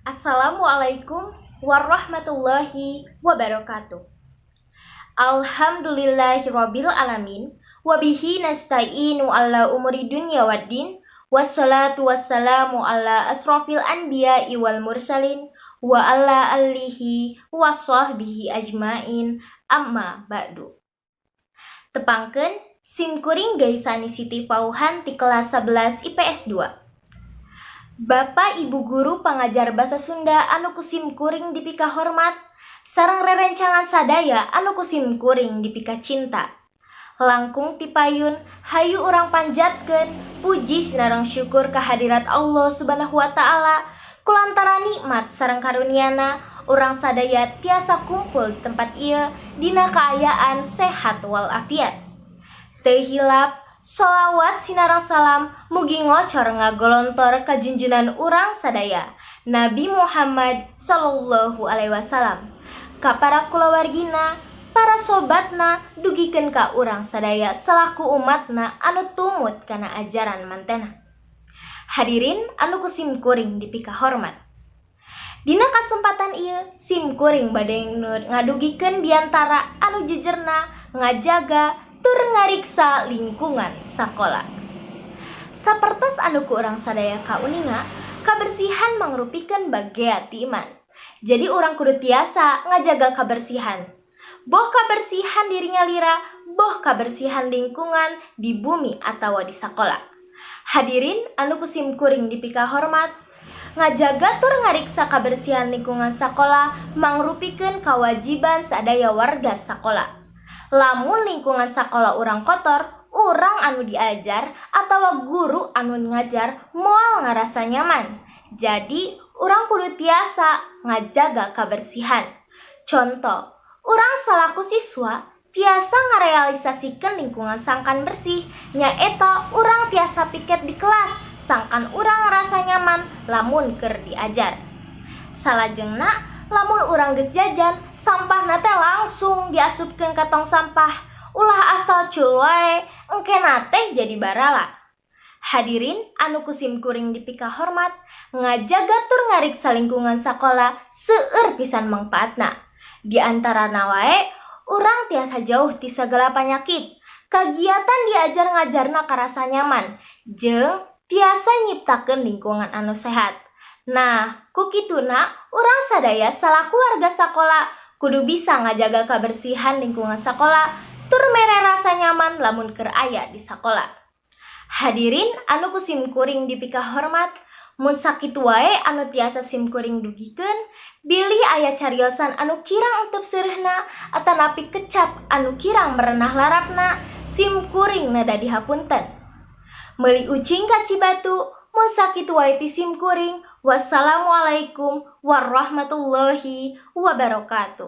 Assalamualaikum warahmatullahi wabarakatuh. Alhamdulillahirabbil alamin, wabihi nasta'inu ala umuri dunya waddin, wassalatu wassalamu ala asrofil anbiya'i wal mursalin wa ala alihi wa sahbihi ajmain, amma ba'du. Tepangkeun, sim kuring Gaisani Siti Fauhan ti kelas 11 IPS 2. Bapak Ibu guru pangajar basa Sunda anu ku sim kuring dipika hormat, sareng rerencangan sadaya anu ku sim kuring dipika cinta. Langkung ti payun, hayu urang panjatkeun puji sinareng syukur kehadirat Allah Subhanahu wa Ta'ala, kulantaran nikmat sareng karuniana urang sadaya tiasa kumpul di tempat ieu dina kaayaan sehat walafiat. Teu hilap, sholawat sinareng salam mugi ngocor ngagolontor ka junjunan urang sadaya, Nabi Muhammad Sallallahu Alaihi Wasallam, ka para kulawargina, para sobatna, dugikeun ka urang sadaya selaku umatna anu tumut kana ajaran mantena. Hadirin anu ku sim kuring dipika hormat, dina kasempatan ieu sim kuring bade ngadugikeun biantara anu jejerna ngajaga tur ngariksa lingkungan sakola. Sapertos anu ku urang sadaya kauninga, kabersihan mangrupikeun bagea ti iman. Jadi urang kudu tiasa ngajaga kabersihan. Boh kabersihan diri nyalira, boh kabersihan lingkungan di bumi atau di sakola. Hadirin anu ku sim kuring dipika hormat, ngajaga tur ngariksa kabersihan lingkungan sakola mangrupikeun kewajiban sadaya warga sakola. Lamun lingkungan sakola urang kotor, urang anu diajar atau guru anu ngajar moal ngarasa nyaman. Jadi urang kudu tiasa ngajaga kabersihan. Contoh, urang salaku siswa tiasa ngarealisasikeun lingkungan sangkan bersih, nyaeta urang tiasa piket di kelas sangkan urang ngerasa nyaman lamun keur diajar. Salajengna, lamun urang geus jajan, sampahna teh langsung diasupkeun ka tong sampah, ulah asal cul wae, engkena teh jadi barala. Hadirin anu ku sim kuring dipika hormat, ngajaga tur ngariksa lingkungan sakola seueur pisan mangpaatna. Di antarana wae, urang tiasa jauh ti sagala panyakit, kagiatan diajar ngajarna karasa nyaman, jeung tiasa nyiptakeun lingkungan anu sehat. Nah, ku kituna urang sadaya salaku warga sakola kudu bisa ngajaga kabersihan lingkungan sakola tur mere rasa nyaman lamun keur aya di sakola. Hadirin anu ku sim kuring dipika hormat, mun sakitu wae anu tiasa sim kuring dugikeun, bilih aya cariosan anu kirang entep seureuhna atanapi kecap anu kirang merenah larapna, sim kuring neda dihapunten. Meuli ucing ka Cibatu, mun sakitu wae ti sim kuring. Wassalamualaikum warahmatullahi wabarakatuh.